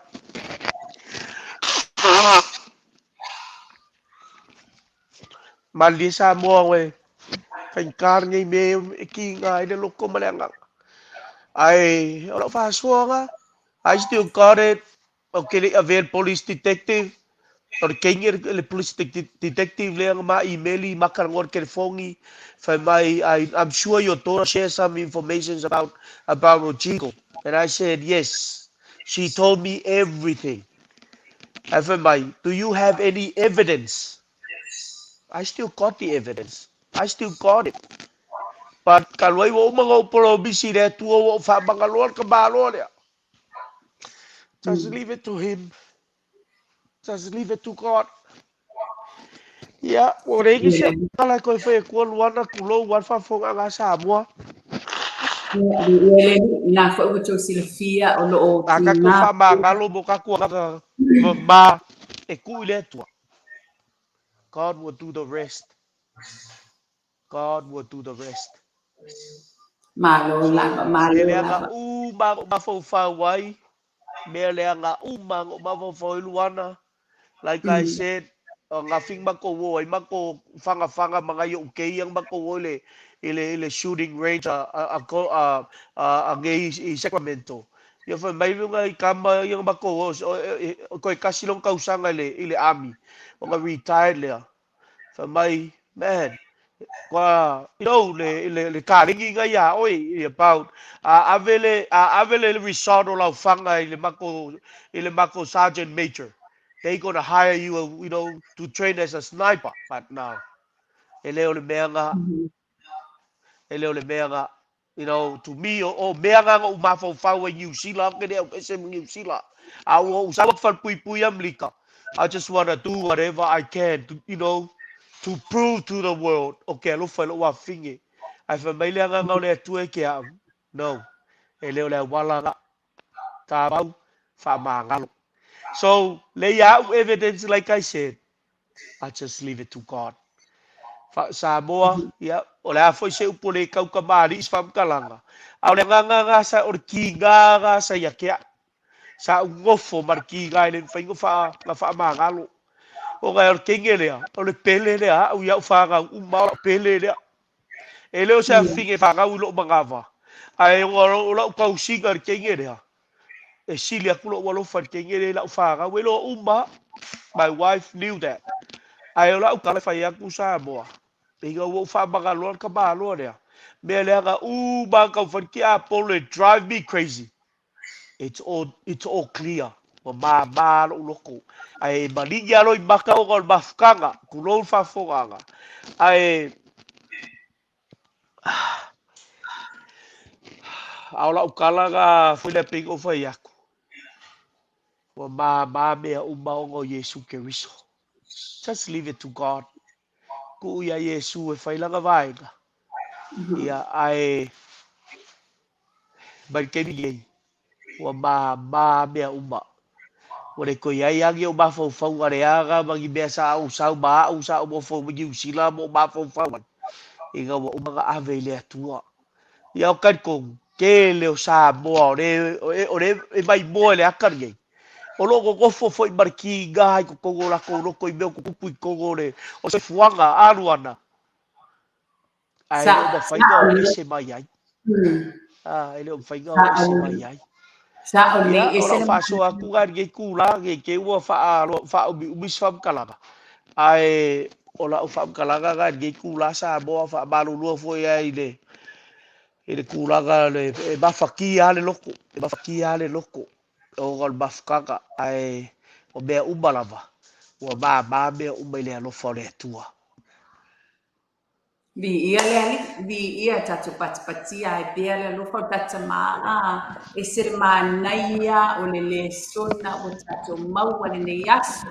Malie Samoa oe, faigata lenei mea e kiga ai le loko ma le agaga. Ae o lau faasoaga, I still got it. Ou te le i avea i le police detective. O le teine le police detective lea na ma email ma talanoa i le telefoni, fai mai, I'm sure your daughter share some information about Rodrigo. And I said, yes. She told me everything. Ae fai mai, do you have any evidence? I still got the evidence. I still got it. But talu ai ua uma ona ou polomisi i le Atua ua ou faamagaloa le tamaloa lea. Just leave it to him. Just leave it to God. Ia, ua leai nisi au tala e toe fai atua Luana, tulou lava le faafofogaaga a Samoa. Ia, le na foi ua tou silafia o lo o A tatou tiga faamagalo mo tatou agaga mama e tuu i le Atua. God will do the rest. God will do the rest. Malo So, lava, e malo leaga lava. uma. uma na ou mafaufau ai, mea leaga uma na ou mafaufau ai Luana, like I said, angafi na matou o ai matou fagafaga ma nai o'u keia na matou o i le i le i le shooting range a a a a a nei i Sacramento. Ia fai mai nai kama ia na matou o, toe tasi lona tausaga i le i le army ona retired lea. Fai mai, man, kua, you know, le, le, le kalegi nga iā oe, about, a ave le, a ave le result o lau faga i le matou sergeant major. They gonna hire you, you know, to train as a sniper. But no, e le o le mea nga, e le o le mea nga, you know, to me, o mea nga na ou mafaufau ai Niu Sila, ke le au ese ma Niu Sila. A ua ou sau falepuipui Amerika. I just wanna do whatever I can to, you know, to prove to the world, o ke alofa i lou afafine. Ae fai mai le agaga o le Atua e ke au, no, e le o le auala nga, tamau, faamagalo. So, le ia au evidence, like I said, I just leave it to God. Fa Samoa, ia, o le a foi se upu le kau kamali'i se faamatalaga. A o le agaga ga sa o le kiga ga sa ia ke au. Sa ou nofo ma le kiga e le mafai ona faa na faamagalo. Ona o le teine lea, o le pele lea a'u i a'u fanau uma o la'u pele lea. E le o se afafine e fanau i lo'u manava, ae ona o la'u tausiga i le teine lea, e sili atu lo'u alofa i le teine lea i la'u fanau e iloa uma. My wife knew that. Ae o la'u tala e fai atu Samoa, ina ua ou faamagaloa le tamaloa lea, mea leaga uma na taumafai le tiapolo e drive me crazy. It's all clear. Ua māmā lo'u loto. Ae maligi lava loa i maka ona o le mafutaga, tulou le faafofogaaga. Ae a o la'u tala na foi lea pei ona ou fai atu, ua māmā mea uma ona o Iesu Keriso. Just leave it to God. Tuu iā Iesu e fai lana vaega. Ia, ae mai le taimi nei, ua māmā mea uma. Ua le toe i ai lava ni ou mafaufauga leaga ma ni mea sa ou sau ma a'u sa ou nofo ma Niu Sila ma ou mafaufau ai, ina ua uma ona ave i le Atua. Ia o talitonu, tele o Samoa o le o le e maimoa i le ata lenei, o lo o nonofo foi ma le kiga i totonu o latou loto i mea o tutupu i totonu o le o le soifuaga alu ana, ae le o mafai ona o ese mai ai. A, e le o mafai ona o ese mai ai. Sa'o Ia, lelei o ese lau le faasoa atu la i lenei itulā, ne i te i ua faaumiumi se faamatalaga, ae o lau faamatalaga lena i lenei itulā Samoa, faamalulua foi ai i le i le tulaga le e mafatia lava le loto, e mafatia lava le loto ona o le mafutaga, ae o mea uma lava, ua māmā mea uma i le alofa o le Atua. Viia le Alii, viia tatou patipatia ai pea le alofa o le tatou Tama, a ese le manaia o le lesona ua tatou maua lenei aso.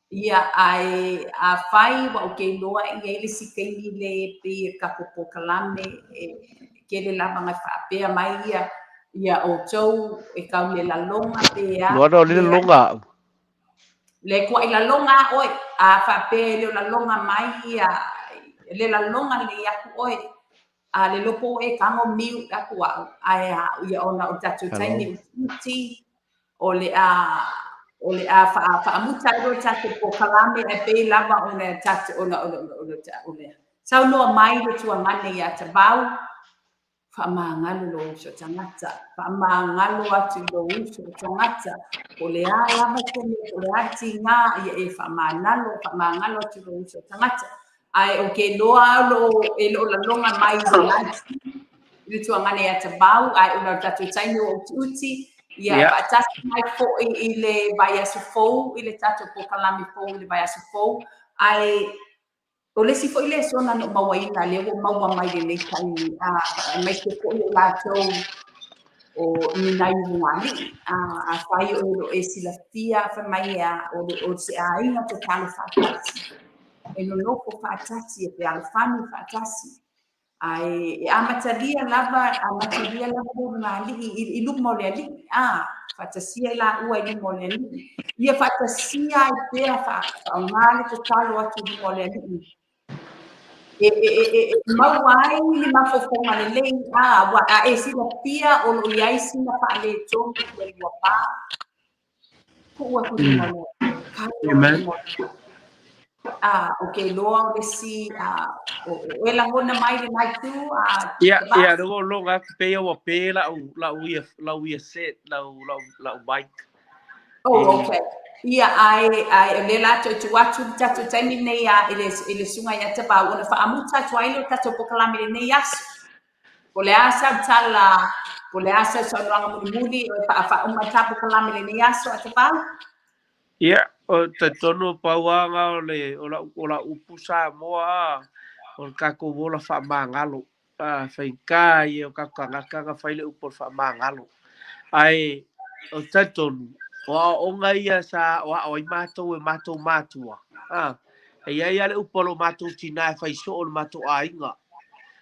Ia, ae afai ua ou ke iloa e i ai le isi taimi le pei e tatou polokalame e tele lava na faapea mai ia ia outou e tau le laloga pe a. Luana o le laloga a'u. Le kuaʻi laloga a ʻoe, a faapea e le o laloga mai ia, le laloga lelei atu ʻoe, a le lopo ʻoe e tago mute aku aʻu, ae a ia ona o le tatou taimi utiuti, o le a o le a faamuta ai loa le tatou polokalame ae pei lava ona tatou ona ona ona ona saunoa mai le tuagane iā Tavau, Faamagalo lou uso tagata. Faamagalo atu i lou uso tagata. Po o le a lava se mea, po o le a le tiga, ia e faamanalo, faamagalo atu i lou uso tagata. Ae ou te iloa o lo o, e le o laloga mai i le live stream i le tuagane ia Tavau, ae ona o le tatou taimi ua utiuti, ia faatasi mai foi i le vaiaso fou, i le tatou polokalame fou i le vaiaso fou. Ae O le isi foi lesona na ou mauaina, lea ua maua mai lenei taimi, a, aemaise foi o latou o ni nai ulugalii. A, afai o lo e silafia, fai mai e a, o, le, o se aiga tatalo faatasi, e nonofo faatasi, e fealofani faatasi. Ae e amatalia lava, amatalia lava le ulugalii i, i luma o le Alii, a, faatasia i laua i luma o le Alii. Ia faatasia ai pea, faaoga le tatalo atu i luma o le Alii. E, e, e, e, e maua ai ni mafaufauga lelei, a, ua, a e silafia o lo o i ai sina faaletonu i le lua va, tuu atu i luma o le Atua. Amen. A, ou te iloa o le isi, a, o, o e lagona mai lenā itu, a, Ia, ia, lea ua ou loga atu, pei ua pe lau, lau ia, lau earset, lau, lau, lau mic. Oh, okay. Ia, ae, ae o lea o le a toe tuu atu le tatou taimi lenei a, i le, i le susuga ia Tavau ona faamuta atu ai lea o le tatou polokalame i lenei aso. Po o le a sau tala, po o le a sau saunoaga mulimuli e faauma ai ta polokalame i lenei aso a Tavau? Ia, o talitonu pau lava lena o le, o lau, o lau upu Samoa a, o le tatou ola faamagalo. A, faigata ia o tatou tagata na fai le upu o le faamagalo. Ae o te talitonu, o aoaoga ia sa aoao ai matou e matou matua, a, e i ai lava le upu a lo matou tina e fai soo i le matou aiga.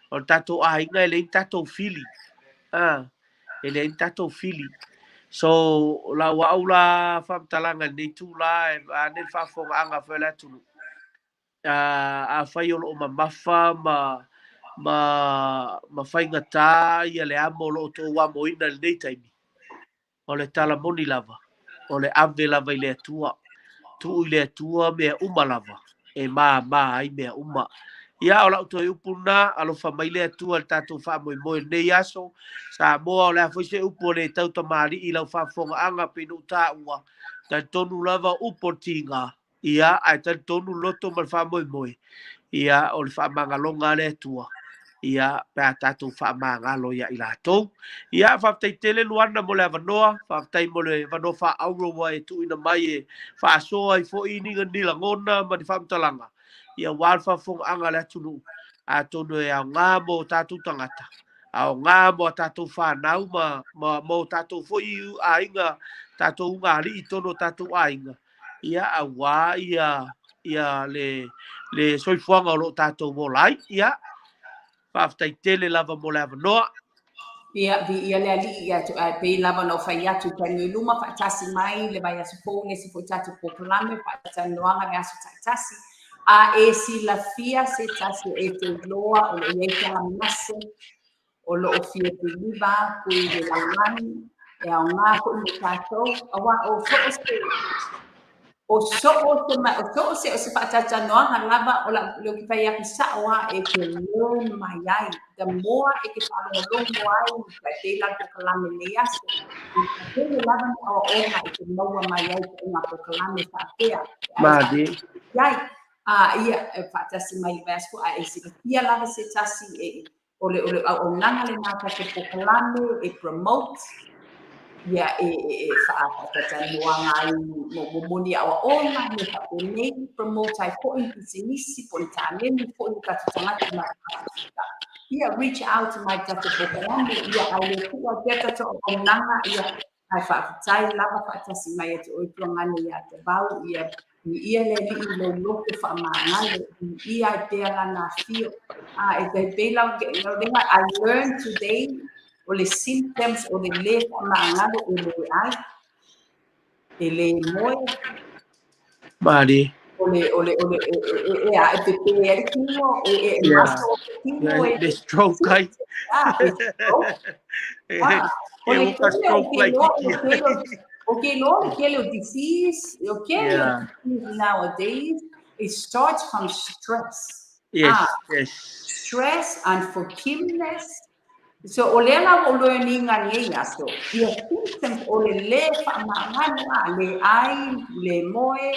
O le tatou aiga e leai ni tatou fili, a, e leai ni tatou fili. So, o lau au la faamatalaga i lenei itula, vaeane le faafofogaaga foi a le atunuu, afai o lo o mamafa ma ma ma faigata ia le amo o lo o outou amoina i lenei taimi, o le tala moni lava, o le ave lava i le Atua, tuu i le Atua mea uma lava e māmā ai mea uma. Ia, o lau toe upu lena, alofa mai le Atua i le tatou faamoemoe i lenei aso. Samoa, o le a foi se upu e le tau tamalii i lau faafofogaaga pei ona ou taua, talitonu lava o upu o le tiga, Ia, ae talitonu le loto ma le faamoemoe, ia, o le faamagaloga a le Atua, ia, pe a tatou faamagalo ia i latou. Ia, faafetai tele Luana mo le avanoa, faafetai mo le avanoa faaauro ua e tuuina mai e faasoa ai foi ni, ni lagona ma ni faamatalaga, ia, aua le faafofogaaga a le atunuu, atonu e aoga mo o tatou tagata, aoga mo a tatou fanau ma, ma, ma o tatou foi aiga, tatou ugaalii i totonu o tatou aiga, ia aua ia ia le le soifuaga o lo o tatou ola ai. Ia, faafetai tele lava mo le avanoa. Ia, viia le Alii, ia, ae pei lava ona ou fai atu i taimi i luma, faatasi mai le vaiaso fou i le isi foi tatou polokalame, faatanoaga i le aso taitasi, a e silafia se tasi o e te iloa o lo o i ai talamase, o lo o fia kiliva atu i le lalolagi, e aoga foi mo tatou, aua o so o se o so o se o so o se o se faatalatalanoaga lava o lau lea ou te fai atu sao lava e te learn mai ai. The more e te faalogologo ai e pei la le polokalame i lenei aso, e tele lava ni aoaoga e te maua mai ai i ituaiga polokalame faapea. Malie. Ai, a ia, e faatasi mai i le vaiaso fou, a e silafia lava se tasi e O le, o le auaunaga lenā a tatou polokalame e promote, ia e, e, e faatalatalanoaga ai mo, mo, mo ni aoaoga, mea faapenei, promote ai foi ni pisinisi po o ni taleni foi o tatou tagata ma Pasifika. Ia reach out mai i tatou polokalame, ia ae le tuu ai pea tatou auaunaga, ia Ae faafetai lava faatasi mai ia te oe Tuagane ia Tavau, ia viia le Alii i lou loto faamagalo, viia ai pea Lana afio. A e tai pei lava ke lega I learned today o le symptoms o le lē faamagalo e le ai, e le moe, Malie. O le, o le, o le, e, e, e, a, e pepe ai le kino, e, e, e maso o le kino, e, Le stroke ai. Ah, e stroke. Ah, o le kele o ke loa, o ke loa, o ke loa le kele o disease, o kele o disease nowadays, it starts from stress. Yes, ah, yes. Stress, unforgiveness. So o lea la ua ou learn ina nei aso, ia symptoms o le lē faamagalo a, lē ai, lē moe,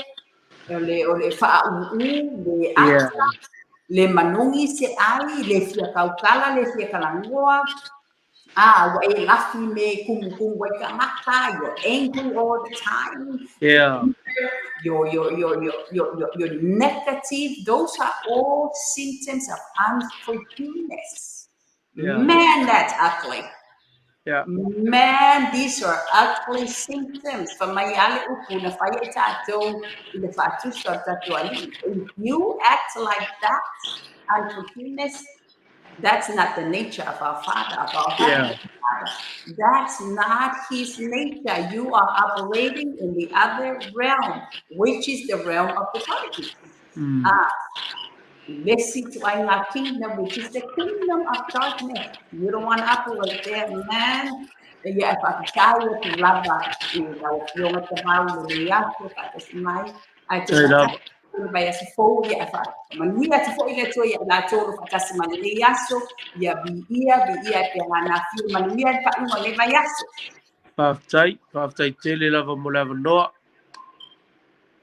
o le, o le faaūū, lē ata, lē manogi se ai, lē fia tautala, lē fia talanoa, a ua e lafi me kumukumu ai tagata, you're angry all the time, you're, you're, you're, you're, you're, you're, you're negative. Those are all symptoms of unforgiveness. Man, that's ugly. Man, these are ugly symptoms. Fai mai lava le upu na fai e tatou i le faatusa o le tatou Alii. If you act like that, unforgiveness, that's not the nature of our Father, of our Heavenly Father. That's not His nature. You are operating in the other realm, which is the realm of the darkness. Ah, I le isi ituaiga kingdom, which is the kingdom of darkness. You don't want to operate there, man. Ia, e faafetai atu lava i lau Afioga Tavau i lenei aso faatasi mai. Ae toe faatasi le vaiaso fou, ia e faamanuia atu foi le Atua ia i latou o lo o faatasi mai lenei aso. Ia viia, viia e pea lana afio. Manuia le faaiuga o lenei vaiaso. Faafetai, faafetai tele lava mo le avanoa.